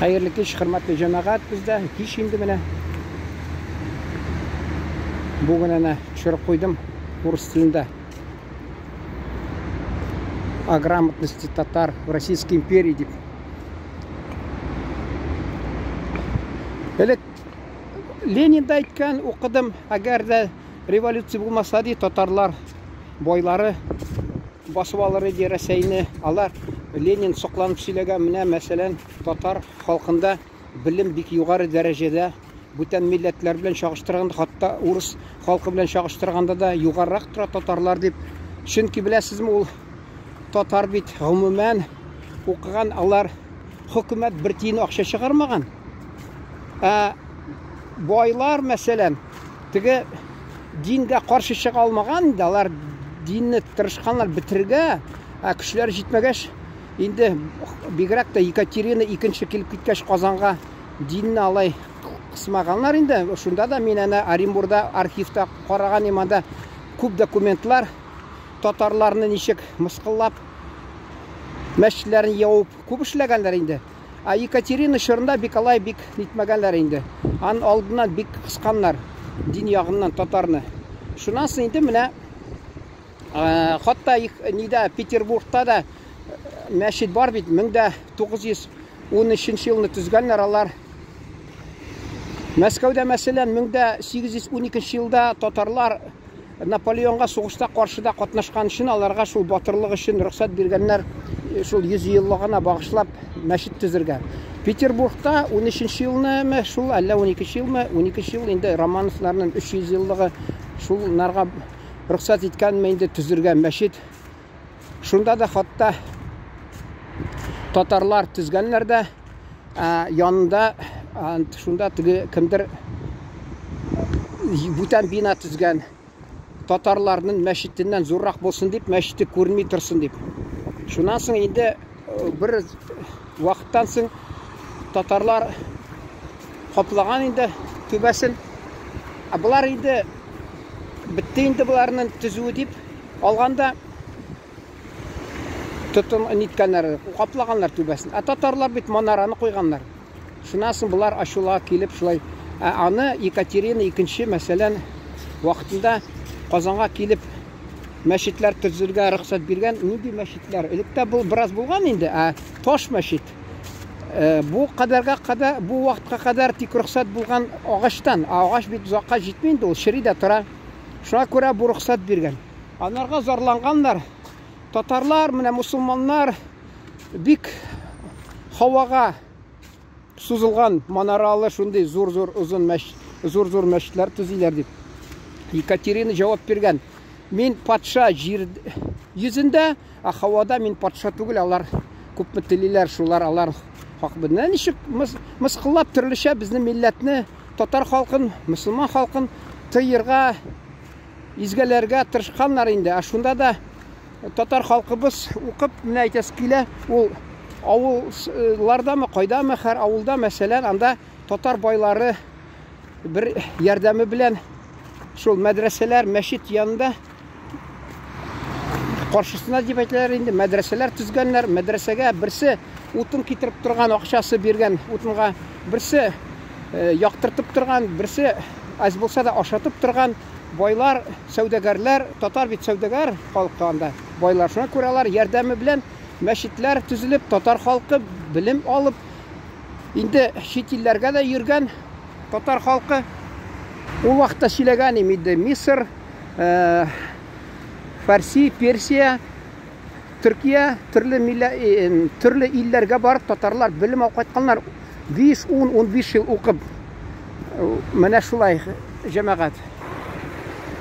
Хәерле кич, хөрмәтле җәмәгать, бездә кич инде менә. Бүген әнә төшереп куйдым урыс телендә. О грамотности татар в Российской империи дип. Элек Ленин да әйткән, укыдым, әгәр дә революция булмаса ди, татарлар байлары басып алыр иде Рәсәйне. Алар Ленин сокланып сөйләгән, менә мәсәлән, татар халкында белем бик югары дәрәҗәдә, бүтән милләтләр белән чагыштырганда, хатта урыс халкы белән чагыштырганда да югарырак тора татарлар дип. Чөнки беләсезме, ул татар бит гомумән укыган, алар хөкүмәт бер тиен акча чыгармаган. Ә байлар, мәсәлән, теге дингә каршы чыга алмаган инде, алар динне тырышканнар бетерергә, ә көчләре җитмәгәч, инде бигрәк тә Екатерина икенче килеп киткәч Казанга динне алай кысмаганнар инде. Шунда да мин әнә Оренбурда архивта караган идем, анда күп документлар татарларны ничек мыскыллап, мәчетләрен явып күп эшләгәннәр инде. Ә Екатерина чорында бик алай бик нитмәгәннәр инде. Ан алдыннан бик кысканнар дин ягыннан татарны. Шуннан соң инде менә хатта нидә Петербургта да мәчет бар бит, 1913 елны төзгәннәр алар. Мәскәүдә, мәсәлән, 1812 елда татарлар Наполеонга сугышта каршыда катнашкан өчен аларга шул батырлык өчен рөхсәт биргәннәр, шул 100 еллыгына багышлап мәчет төзергә. Петербургта 13 елнымы, шул әллә 12 елмы, 12 ел инде Романовларның 300 еллыгы шуларга рөхсәт иткәнме инде төзергә мәчет. Шунда да хатта татарлар төзгәннәр дә, янында шунда теге кемдер бүтән бина төзгән. Татарларның мәчетеннән зуррак булсын дип, мәчете күренми торсын дип. Шуннан соң инде бер вакыттан соң татарлар каплаган инде түбәсен. Ә болар инде бетте инде боларның төзүе дип алганда тотын ниткәннәр, каплаганнар түбәсен. Ә татарлар бит манараны куйганнар. Шуннан соң болар ачулага килеп шулай. Ә аны Екатерина икенче, мәсәлән, вакытында Казанга килеп мәчетләр төзергә рөхсәт биргән. Нинди мәчетләр? Электә бу бераз булган инде, ә таш мәчет. Бу кадәргә кадәр, бу вакытка кадәр тик рөхсәт булган агачтан. Ә агач бит озакка җитми инде, ул чери дә тора. Шуңа күрә бу рөхсәт биргән. Анарга зарланганнар. Татарлар, менә мусулманнар бик һавага сузылган манаралы шундый зур-зур озын мәч, зур-зур мәчетләр төзиләр дип. Екатерина җавап биргән. Мин патша җир йөзендә, ә һавада мин патша түгел, алар күпме телиләр, шулар алар хак. Менә ничек мыскыллап төрлечә безнең милләтне, татар халкын, мусулман халкын тыерга, изгеләргә тырышканнар инде. Ә шунда да татар халкыбыз укып, менә әйтәсе килә, ул авыллардамы, кайдамы, һәр авылда, мәсәлән, анда татар байлары бер ярдәме белән шул мәдрәсәләр, мәчет янында каршысына дип әйтәләр инде, мәдрәсәләр төзгәннәр. Мәдрәсәгә берсе утын китереп торган, акчасы биргән утынга, берсе яктыртып торган, берсе аз булса да ашатып торган байлар, сәүдәгәрләр, татар бит сәүдәгәр халкы анда, байлар. Шуңа күрә алар ярдәме белән мәчетләр төзелеп, татар халкы белем алып, инде чит илләргә дә йөргән татар халкы. Ул вакытта сөйләгән инде Мисыр, Фарси, Персия, Төркия, төрле төрле илләргә барып татарлар белем алып кайтканнар. 5, 10, 15 ел укып. Менә шулай, җәмәгать.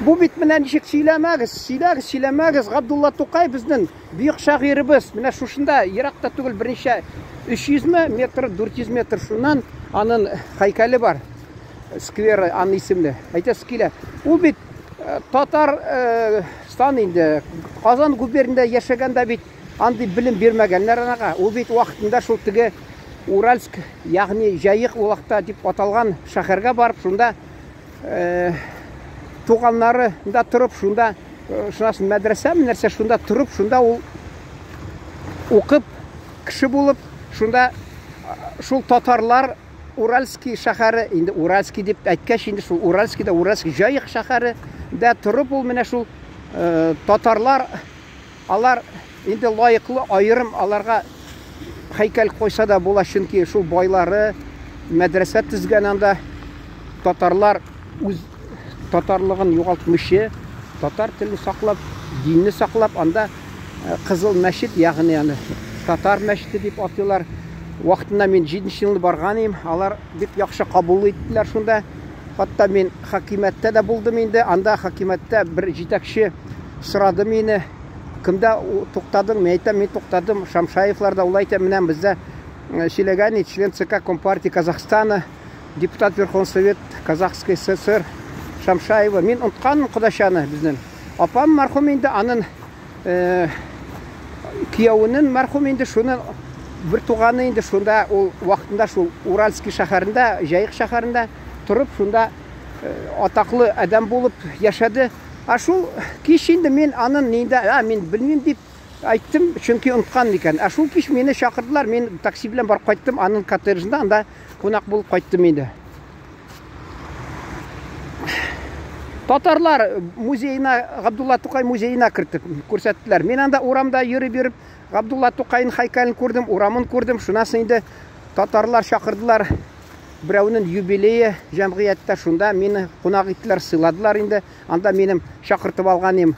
Бу бит менә ничек сөйләмәгез, сөйләгез, сөйләмәгез. Габдулла Тукай безнең бөек шагыйребез. Менә шушында ерак та түгел, берничә 300 метр, 400 метр шуннан аның һәйкәле бар. Скверы аның исемле. Әйтәсе килә. Ул бит татар стан инде Казан губерниясендә яшәгәндә бит андый белем бирмәгәннәр анага. Ул бит вакытында шул теге Уральск, ягъни Җаек ул вакытта дип аталган шәһәргә барып, шунда туганнарында торып, шунда шунасын мәдрәсәме нәрсә, шунда торып, шунда ул укып, кеше булып, шунда Шул татарлар Уральский шәһәре, инде Уральский дип әйткәч, инде шул Уральский да Уральский Җаек шәһәре дә торып ул менә шул э, татарлар алар инде лаеклы аерым аларга һәйкәл куйса да була, чөнки шул байлары мәдрәсә төзгән анда татарлар үз татарлыгын югалтмыйча, татар телен саклап, динне саклап, анда э, Кызыл мәчет, ягъни аны татар мәчете дип атыйлар. Вакытында мин 7 елны барган идем, алар бик яхшы кабул иттеләр шунда. Хәтта мин хакимияттә дә булдым инде. Анда хакимияттә бер җитәкче сорады мине, кемдә туктадың? Мин әйтәм, мин туктадым Шамшаевларда. Ул әйтә, менә бездә э, сөйләгән член ЦК Компартии Казахстана, депутат Верховный Совет Казахской ССР Шамшаева. Мин онытканмын кодачаны безнең. Апам мәрхүм инде, анын э, кияүенең мәрхүм инде, шуны бер туганы инде шунда ул вакытында шул Уральский шәһәрендә, Җаек шәһәрендә торып, шунда э, атаклы адәм булып яшәде. А шул кич инде мин анын нинде, а мин белмим дип әйттем, чөнки оныткан икән. А шул кич мине чакырдылар, мин такси белән барып кайттым, анын коттеджында анда кунак булып кайттым инде. Татарлар музеена, Габдулла Тукай музеена кертеп күрсәттеләр. Мин анда урамда йөреп-йөреп Габдулла Тукайның һәйкәлен күрдем, урамын күрдем. Шуннан соң инде татарлар чакырдылар. Берәүнең юбилее җәмгыятьтә, шунда мине кунак иттеләр, сыйладылар инде. Анда минем чакыртып алган им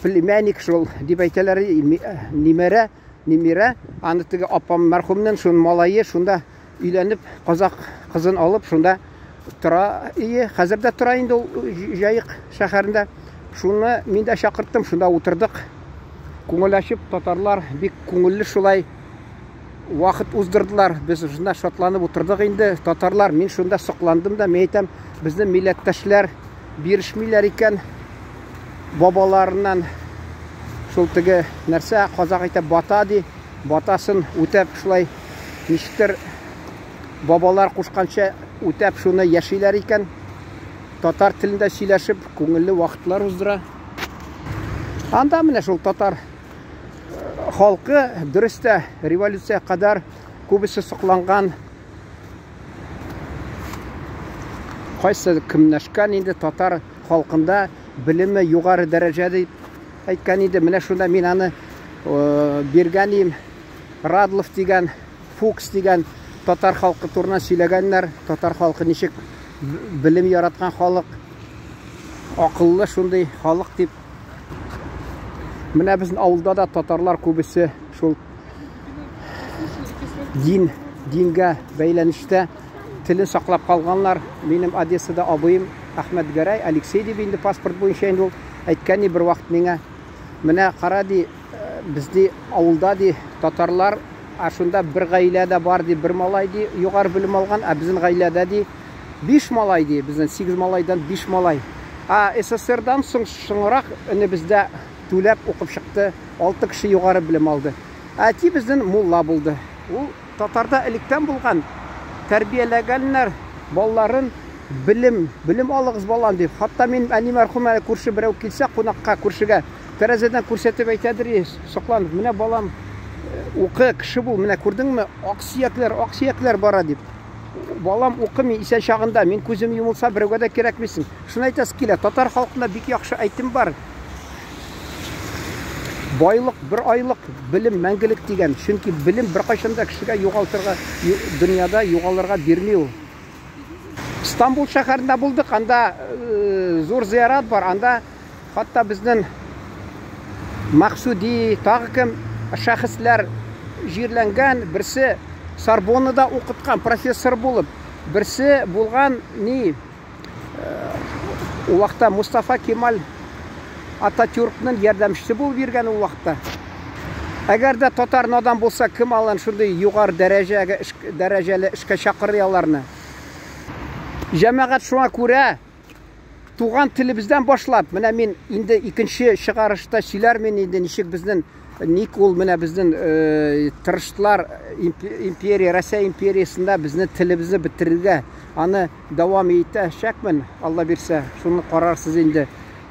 племянник шул дип әйтәләр, нимәрә, нимирә, аны теге апам мәрхүмнең шун малае шунда өйләнеп, казак кызын алып, шунда тора ие, хәзер дә тора инде ул Җаек шәһәрендә. Шуны мин дә чакырттым, шунда утырдык. Күңел ачып, татарлар бик күңелле шулай вакыт уздырдылар. Без шунда шатланып утырдык инде. Татарлар, мин шунда сокландым да, мин әйтәм, безнең милләттәшләр бирешмиләр икән бабаларыннан. Шул теге нәрсә, казак әйтә, бата ди. Батасын үтәп шулай ничектер бабалар кушканча үтәп шуны яшиләр икән. Татар телендә сөйләшеп, күңелле вакытлар уздыра. Анда менә шул татар э, халкы дөрес тә революция кадәр күбесе сокланган. Кайсы кемнәшкән инде татар халкында белеме югары дәрәҗә дип әйткән иде. Менә шунда мин аны э, биргән идем. Радлов дигән, Фукс дигән татар халкы турында сөйләгәннәр. Татар халкы ничек белем яраткан халык, акыллы шундый халык дип. Менә безнең авылда да татарлар күбесе шул дин, дингә бәйләнештә телен саклап калганнар. Минем Одессада абыем Әхмәт Гәрәй, Алексей дип инде паспорт буенча инде ул әйткән бер вакыт миңа. Менә кара ди, без ди авылда ди татарлар, ә шунда бер гаиләдә бар ди, бер малай ди, югары белем алган, ә безнең гаиләдә ди биш малай ди, безнең сигез малайдан биш малай. Ә СССРдан соң соңрак энебездә түләп укып чыкты, алты кеше югары белем алды. Әти безнең мулла булды. Ул татарда электән булган, тәрбияләгәннәр балаларын белем, белем алыгыз балам дип. Хатта мин әни мәрхүм әле күрше берәү килсә кунакка күршегә тәрәзәдән күрсәтеп әйтәдер, сокланып, менә балам э, укы, кеше бул, менә күрдеңме, аксөякләр, аксөякләр бара дип. Балам укы, мин исән чагында, мин күзем йомылса, берәүгә дә кирәкмисең. Шуны әйтәсе килә, татар халкында бик яхшы әйтем бар. Байлык бер айлык, белем мәңгелек дигән. Чөнки белем беркайчан да кешегә югалтырга, дөньяда югалырга бирми ул. Стамбул шәһәрендә булдык, анда э, зур зиярат бар, анда хатта безнең Максуди, тагы кем шәхесләр җирләнгән, берсе Сорбоннада укыткан профессор булып, берсе булган ни ул вакытта Мустафа Кемаль Ататюркның ярдәмчесе булып йөргән ул вакытта. Әгәр дә татар надан булса, кем алын шундый югары дәрәҗәгә дәрәҗәле эшкә чакырыр аларны? Җәмәгать шуңа күрә туган телебездән башлап, менә мин инде икенче чыгарышта сөйләрмен инде ничек безнең ник ул менә безнең э, тырыштылар империя, Россия империясендә безне телебезне бетерергә, аны дәвам итәчәкмен, Алла бирсә, шуны карарсыз инде.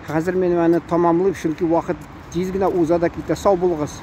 Хәзер мин аны тамамлыйм, чөнки вакыт тиз генә уза да китә. Сау булыгыз.